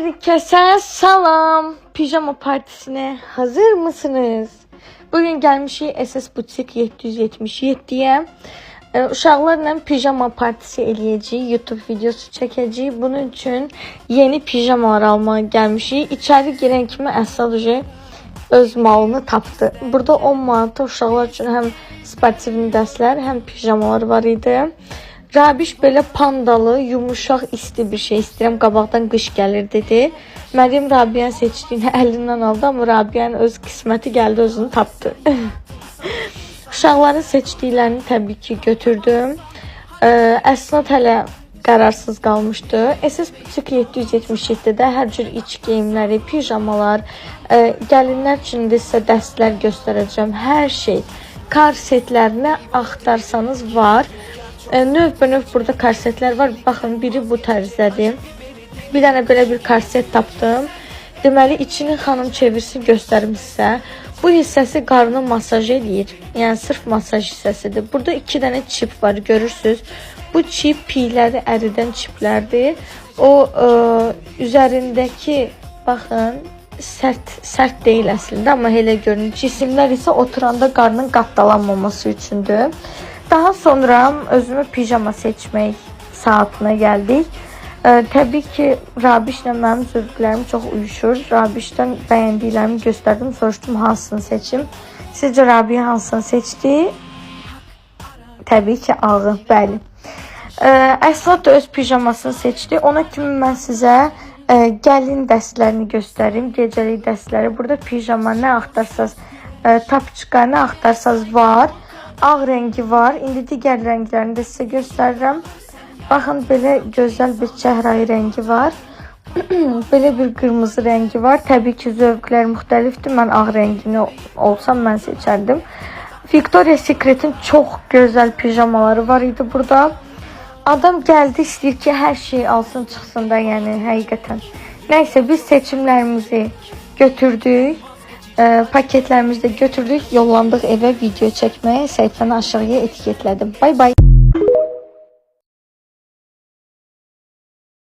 Herkese salam. Pijama partisine hazır mısınız? Bugün gəlmişik SS Butik 777-yə. Uşaqlarla pijama partisi eləyəcəyik, YouTube videosu çəkəcəyik. Bunun üçün yeni pijamalar almağa gəlmişik. İçəri girən kimi Əsad öz malını tapdı. Burada 10 manata uşaqlar üçün həm sportivni dəstlər, həm pijamalar var idi. Rabiş belə pandalı, yumuşaq, isti bir şey istəyirəm. Qabaqdan qış gəlir dedi. Məryəm Rabiyənin seçdiyini əlindən aldı, amma Rabiyənin öz qisməti gəldi, özünü tapdı. Uşaqların seçdiklərini təbii ki götürdüm. Əsnad hələ qərarsız qalmışdı. SS Butik 777-də hər cür iç geyimləri, pijamalar, gəlinlər üçün də sizə dəstlər göstərəcəm. Hər şey. Korsetlərini axtarsanız var. Növbə-növ burada korsetlər var. Baxın, biri bu tərzdədir. Bir dənə belə bir korset tapdım. Deməli, içini xanım çevirsin, göstərim sizə. Bu hissəsi qarnı masaj eləyir. Yəni sırf masaj hissəsidir. Burada iki dənə çip var, görürsüz. Bu çip piyləri əridən çiplərdir. O üzərindəki, baxın, sərt sərt deyil əslində, amma elə görünür. Cisimlər isə oturanda qarnın qatdalanmaması üçündür. Daha sonra özümə pijama seçmək saatına gəldik. Təbii ki, Rabişlə mənim zövqlərim çox uyuşur. Rabişdən bəyəndiklərimi göstərdim, soruşdum hansını seçim. Sizcə Rabiyə hansını seçdi? Təbii ki, ağı, bəli. Əslat da öz pijamasını seçdi. Ona kimi mən sizə gəlin dəstlərini göstərim, gecəlik dəstləri. Burada pijama nə axtarsaz, tapçıqa nə axtarsaz var. Ağ rəngi var. İndi digər rənglərini də sizə göstərirəm. Baxın, belə gözəl bir çəhrayı rəngi var. Belə bir qırmızı rəngi var. Təbii ki, zövqlər müxtəlifdir. Mən ağ rəngini olsam mən seçərdim. Victoria's Secret'in çox gözəl pijamaları var idi burada. Adam gəldi istəyir ki, hər şeyi alsın, çıxsın da, yəni həqiqətən. Nəysə, biz seçimlərimizi götürdük. Paketlərimizi də götürdük, yollandıq evə video çəkməyə. Səhifəni aşağıya etiketlədim. Bay bay.